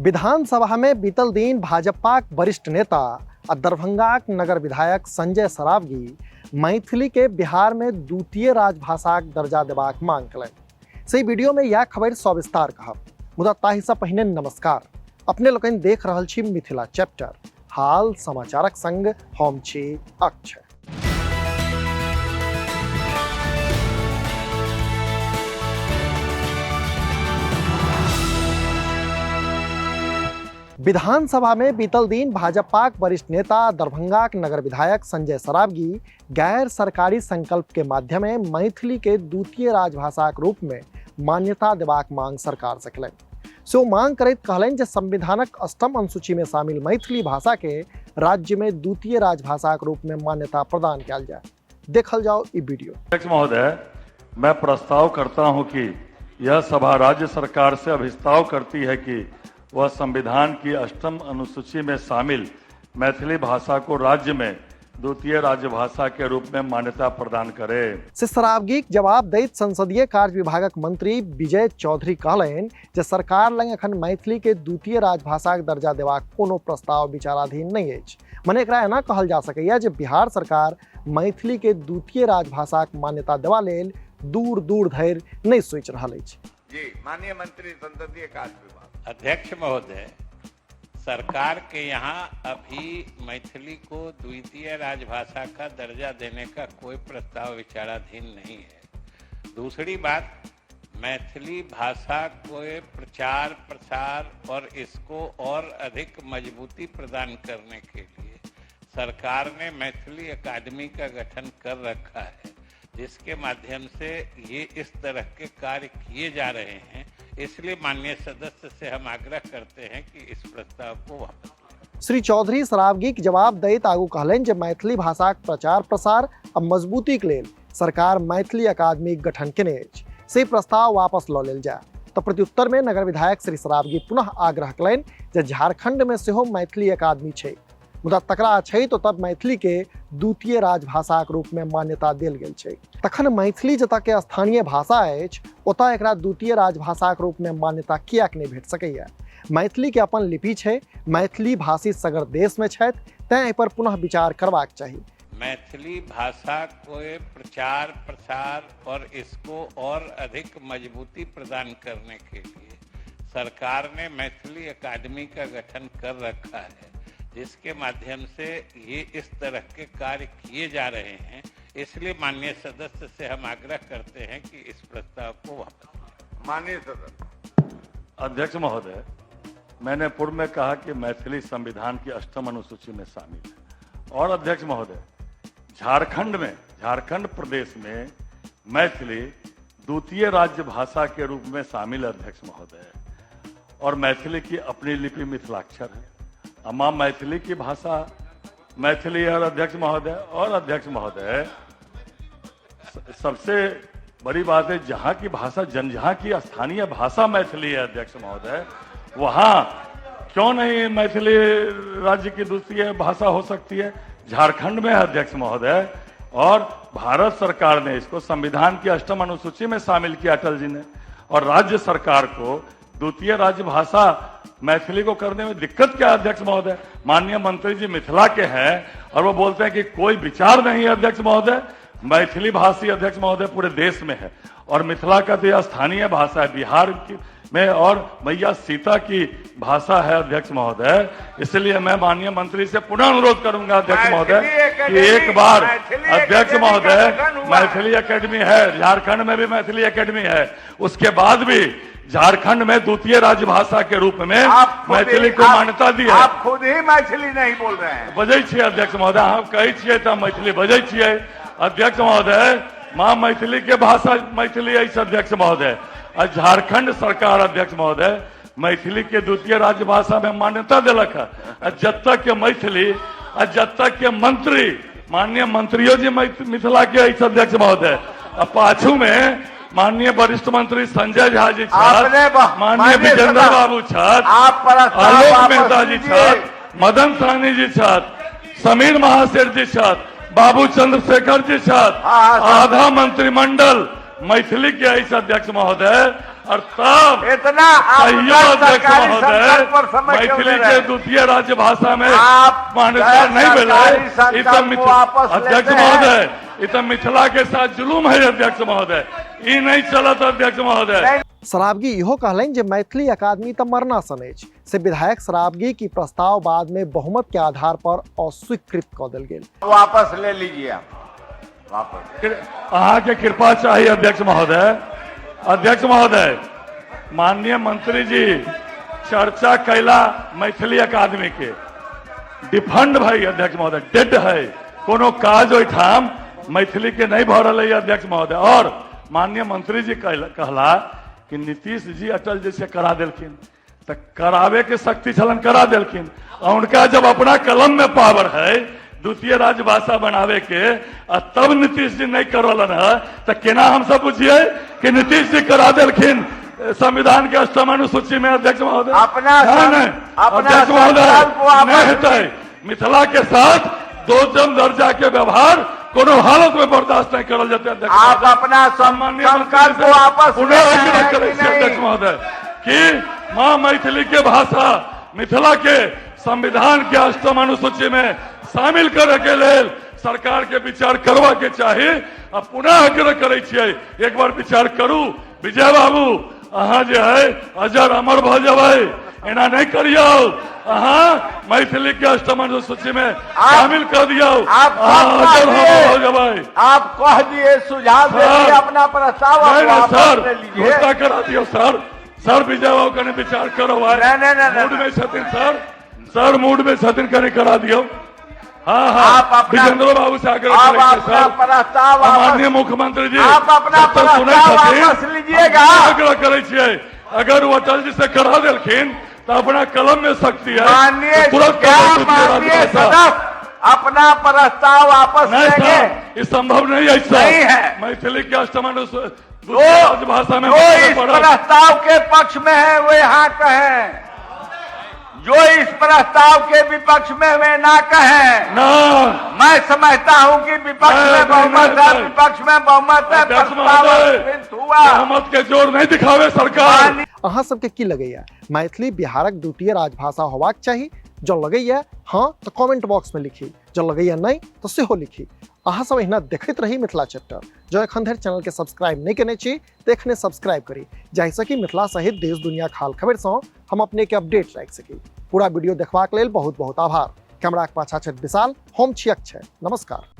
विधानसभा में बीतल दिन भाजपाक वरिष्ठ नेता आ दरभंगाक नगर विधायक संजय सरावगी मैथिली के बिहार में द्वितीय राजभाषाक दर्जा देबाक मांग कयलनि। से वीडियो में यह खबर सविस्तार कहब, मुदा ताहिसँ पहिने नमस्कार। अपने लोकनि देख रहल छी मिथिला चैप्टर, हाल समाचारक संग हम छी अक्षय। विधानसभा में बीतल दिन भाजपाक वरिष्ठ नेता दरभंगाक नगर विधायक संजय सरावगी गैर सरकारी संकल्प के माध्यम मैथिली के द्वितीय राजभाषाक रूप में मान्यता देबाक मांग सरकार से कयलनि। से ओ मांग करैत कहलनि जे संविधानक अष्टम अनुसूची में शामिल मैथिली भाषा के राज्य में द्वितीय राजभाषाक रूप में मान्यता प्रदान कयल जाय। देखल जाओ ई वीडियो। अध्यक्ष महोदय, मैं प्रस्ताव करता हूं कि यह सभा राज्य सरकार से अभिस्ताव करती है कि वह संविधान की अष्टम अनुसूची में शामिल मैथिली भाषा को राज्य में द्वितीय राजभाषा के रूप में मान्यता प्रदान करे। से सरावगीक जवाब दैत संसदीय कार्य विभागक मंत्री विजय चौधरी कहलनि जे सरकार लग एखन मैथिली के द्वितीय राजभाषाक दर्जा देबाक कोनो प्रस्ताव विचाराधीन नहि अछि। मने एकरा एना कहल जा सकैए जे बिहार सरकार मैथिली के द्वितीय राजभाषाक मान्यता देबा लेल दूर दूर धरि नहि सोचि रहल अछि। जी माननीय मंत्री संसदीय कार्य विभाग। अध्यक्ष महोदय, सरकार के यहाँ अभी मैथिली को द्वितीय राजभाषा का दर्जा देने का कोई प्रस्ताव विचाराधीन नहीं है। दूसरी बात, मैथिली भाषा को प्रचार प्रसार और इसको और अधिक मजबूती प्रदान करने के लिए सरकार ने मैथिली अकादमी का गठन कर रखा है, जिसके माध्यम से ये इस तरह के कार्य किए जा रहे हैं। इसलिए माननीय सदस्य से हम आग्रह करते हैं कि इस प्रस्ताव को वापस लें। श्री चौधरी सरावगीक जवाब दैत आगू कहलनि जे मैथिली भाषाक प्रचार प्रसार आ मजबूतीक लेल सरकार मैथिली अकादमीक गठन केने अछि, से प्रस्ताव वापस लऽ लेल जाय। तऽ प्रत्युत्तर में नगर विधायक श्री सरावगी पुनः आग्रह कयलनि जे झारखंड में सेहो मैथिली अकादमी छै, मुदा तकरा अछैत ओतऽ मैथिली के द्वितीय राजभाषाक रूप में मान्यता देल गेल छै। तखन मैथिली जतऽ के स्थानीय भाषा अछि ओतऽ एकरा द्वितीय राजभाषाक रूप में मान्यता किएक नहि भेट सकैए? मैथिली के अपन लिपि छै, मैथिली भाषी सगर देश में छथि, तें एहि पर पुनः विचार करबाक चाही। मैथिली भाषा को प्रचार प्रसार और इसको और अधिक मजबूती प्रदान करने के लिए सरकार ने मैथिली अकादमी का गठन कर रखा है, जिसके माध्यम से ये इस तरह के कार्य किए जा रहे हैं। इसलिए माननीय सदस्य से हम आग्रह करते हैं कि इस प्रस्ताव को वापस लें। माननीय सदस्य। अध्यक्ष महोदय, मैंने पूर्व में कहा कि मैथिली संविधान की अष्टम अनुसूची में शामिल है। और अध्यक्ष महोदय, झारखंड प्रदेश में मैथिली द्वितीय राज्य भाषा के रूप में शामिल है अध्यक्ष महोदय। और मैथिली की अपनी लिपि मिथिलाक्षर है। अम्मा मैथिली की भाषा मैथिली है अध्यक्ष महोदय। और अध्यक्ष महोदय, सबसे बड़ी बात है, जहां की भाषा जन जहां की स्थानीय भाषा मैथिली है अध्यक्ष महोदय, वहां क्यों नहीं मैथिली राज्य की द्वितीय भाषा हो सकती है? झारखंड में है अध्यक्ष महोदय। और भारत सरकार ने इसको संविधान की अष्टम अनुसूची में शामिल किया अटल जी ने। और राज्य सरकार को द्वितीय राज्य भाषा मैथिली को करने में दिक्कत क्या है अध्यक्ष महोदय? माननीय मंत्री जी मिथिला के हैं और वो बोलते हैं कि कोई विचार नहीं है अध्यक्ष महोदय। मैथिली भाषी अध्यक्ष महोदय पूरे देश में है और मिथिला का तो यह स्थानीय भाषा है बिहार की में और मैया सीता की भाषा है अध्यक्ष महोदय। इसलिए मैं माननीय मंत्री से पुनः अनुरोध करूंगा अध्यक्ष महोदय कि एक बार अध्यक्ष महोदय, मैथिली एकेडमी है झारखंड में भी, मैथिली एकेडमी है, उसके बाद भी झारखंड में द्वितीय राज्य भाषा के रूप में मैथिली को मान्यता दी है। आप खुद ही मैथिली नहीं बोल रहे हैं। बजै छियै अध्यक्ष महोदय, हम कहै छियै तऽ मैथिली बजै छियै अध्यक्ष महोदय। माँ मैथिली के भाषा मैथिली अछि अध्यक्ष महोदय। आ झारखंड सरकार अध्यक्ष महोदय मैथिली के द्वितीय राज्य भाषा में मान्यता देलक है। आ जतऽ के मैथिली आ जतऽ के मंत्री, माननीय मंत्रियो जी मिथिला के अछि अध्यक्ष महोदय। आ पाछू में माननीय वरिष्ठ मंत्री संजय झा जी छथि, माननीय विजेंद्र बाबू छथि, आलोक मेहता जी छथि, मदन सहनी जी छथि, समीर महासेठ जी छथि, बाबू चंद्रशेखर जी छथि, आधा मंत्रिमंडल मैथिली के अछि अध्यक्ष महोदय। और तब इतना आप तैयो गैर अध्यक्ष सरकारी महोदय संकल्प पर समय क्यों दे मैथिली रहे के हैं? द्वितीय राज्य भाषा में आप मान्यता गैर नहीं मिले। सरकारी ई संकल्प तऽ को वापस अध्यक्ष लेते हैं। महोदय, ई तऽ मिथिला के साथ जुलूम है अध्यक्ष महोदय, ई नहीं चलत अध्यक्ष महोदय। नहीं। सरावगी इहो कहलनि जे मैथिली अकादमी तऽ मरनासन अछि। से विधायक सरावगी की प्रस्ताव बाद में बहुमत के आधार पर अस्वीकृत कऽ देल गेल। वापस ले लीजिए आप, वापस। अहाँके कृपा चाहिए अध्यक्ष महोदय। अध्यक्ष महोदय, माननीय मंत्री जी चर्चा कैला मैथिली अकादमी के डिफंड भाई अध्यक्ष महोदय, डेड है, कोनो काज ओहिठाम मैथिली के नहीं भऽ रहल है अध्यक्ष महोदय। और माननीय मंत्री जी कहला कि नीतीश जी अटल जी से करा देलखिन, तऽ करावे के शक्ति छलन करा देलखिन, और उनका जब अपना कलम में पावर है द्वितीय राजभाषा बनावे के, आ तब नीतीश जी नहीं करौलन है, तऽ केना हम सब बुझिए कि नीतीश जी करा देलखिन संविधान के अष्टम अनुसूची में अध्यक्ष महोदय? अपना नहीं, नहीं, अपना अध्यक्ष महोदय, संकल्प वापस नहीं हेतै। मिथिला के साथ दोषम दर्जा के व्यवहार कोनो हालत में बर्दाश्त नहीं करल जेतै अध्यक्ष आप महोदय। अपना माननीय संकल्प मंत्री से वापस पुनः ले रहे आग्रह हैं करै कि छी अध्यक्ष नहीं? महोदय कि माँ मैथिली के भाषा मिथिला के संविधान के अष्टम अनुसूची में शामिल करे के लेल सरकार के विचार करवा के चाही। आ पुनः आग्रह करै छियै, एक बार विचार करू। विजय बाबू, अहाँ जे है अजर अमर भऽ जेबै, एना नहीं करियौ। अहाँ मैथिली के अष्टम अनुसूची में शामिल कर दियौ, आप अहाँ सब अजर कह अमर दिए। भऽ जेबै। आप कह दिए, सुझाव दे सर। दिए, अपना प्रस्ताव आप नहीं नहीं वापस सर, ले लीजिए। घोषणा करा दियौ सर। सर विजय बाबू कनि विचार करो भाई। नहीं, नहीं, नहीं, मूड नहीं। में छथिन सर, सर मूड में छथिन, कनि करा दियौ। हाँ हाँ, आप अपना- विजेंद्र बाबू से आग्रह आप करै छियै अपना सर। प्रस्ताव माननीय वापस मुख्यमंत्री जी, आप अपना जब तक सुनै प्रस्ताव छथिन, वापस लीजिएगा। हम आग्रह करै छियै, अगर वो अटल जी से करा देलखिन तो अपना कलम में शक्ति है, माननीय तो तुरंत क्या करा देलखिन माननीय राजभाषा। सदस्य अपना प्रस्ताव वापस नहीं लेंगे? सर, ये संभव नहीं है सर। नहीं है। मैथिली के अष्टम जो राजभाषा में जो इस पढ़ल। प्रस्ताव के पक्ष में है वे हाँ कहें, जो इस प्रस्ताव के विपक्ष में वे ना कहें। ना मैं समझता हूं कि विपक्ष नहीं, में नहीं, बहुमत नहीं, है, नहीं। विपक्ष में बहुमत है, अध्यक्ष प्रस्ताव महोदय, अस्वीकृत हुआ। बहुमत के जोर नहीं दिखावे सरकार। माननीय अहाँ सबके की लगैया मैथिली बिहारक द्वितीय राजभाषा होबाक चाही? जँ लगैया हाँ तऽ कमेंट बॉक्स में लिखी, जँ लगैया नहीं तऽ सेहो लिखी। अहाँ सब एहिना देखैत रही मिथिला चैप्टर। जँ एखन धरि चैनल के सब्सक्राइब नहीं केने छी तऽ एखने सब्सक्राइब करी, जाहिसँ कि मिथिला सहित देश दुनिया हाल खबरिसँ हम अपने के अपडेट राखि सकी। पूरा वीडियो देखबाक लेल बहुत बहुत आभार। कैमराक पाछा छथि विशाल, हम छी अक्षय। नमस्कार।